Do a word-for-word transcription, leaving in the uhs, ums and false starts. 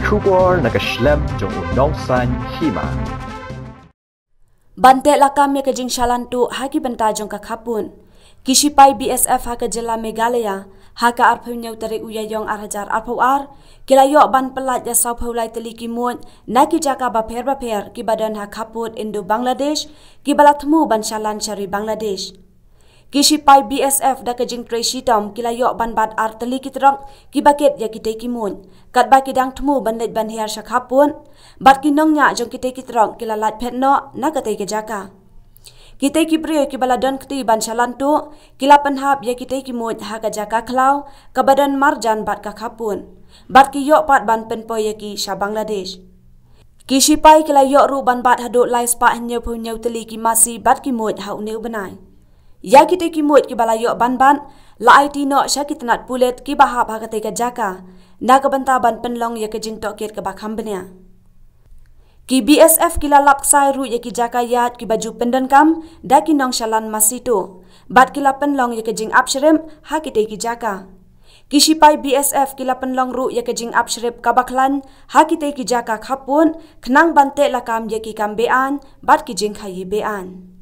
Khubor na ka shlem jong u nongsan hima. Ban teh lakam ïa ka jingshalan tuh ha ki bynta jong ka khappud. Ki shipai B S F ha ka jylla Meghalaya, ha ka arphew hynñiew tarik u Ïaïong ar hajar arphew ar, ki la ïoh ban pyllait ïa sawphew lai tylli ki muid na ki jaka bapher bapher kiba don ha khappud Indo-Bangladesh, kiba la thmu ban shalan sha ri Bangladesh. Ki shipai B S F da ka jingtrei shitom ki la ïoh ban bat ar tylli ki trok kiba kit ïa kitei ki muid, katba ki dang thmu ban leit ban hiar sha khappud, bad ki nongñiah jong kitei ki trok ki la lait phet noh na katei ka jaka. Kitei ki briew kiba la don kti ban shalan tuh, ki la pynhap ïa kitei ki muid ha ka jaka khlaw kaba don marjan bad ka khappud, bad ki ïoh pat ban pynpoi ïa ki sha Bangladesh. Ki shipai ki la ïoh ruh ban bat haduh lai spah hynñiewphew hynñiew tylli ki masi bad ki muid ha une u bnai. Ïa kitei ki muid kiba la ïoh ban bat, la aiti noh sha ki tnat pulit kiba hap ha katei ka jaka, na ka bynta ban pynlong ïa ka jingtohkit kaba kham bniah. Ki B S F ki la lap ksai ruh ïa ki jaka ïaid kiba ju pyndonkam da ki nongshalan masi tuh, bad ki la pynlong ïa ka jingap shrip ha kitei ki jaka. Ki shipai B S F ki la pynlong ruh ïa ka jingap shrip kaba khlaiñ ha kitei ki jaka khappud, khnang ban teh lakam ïa ki kam be-aiñ bad ki jingkhaïi be-aiñ.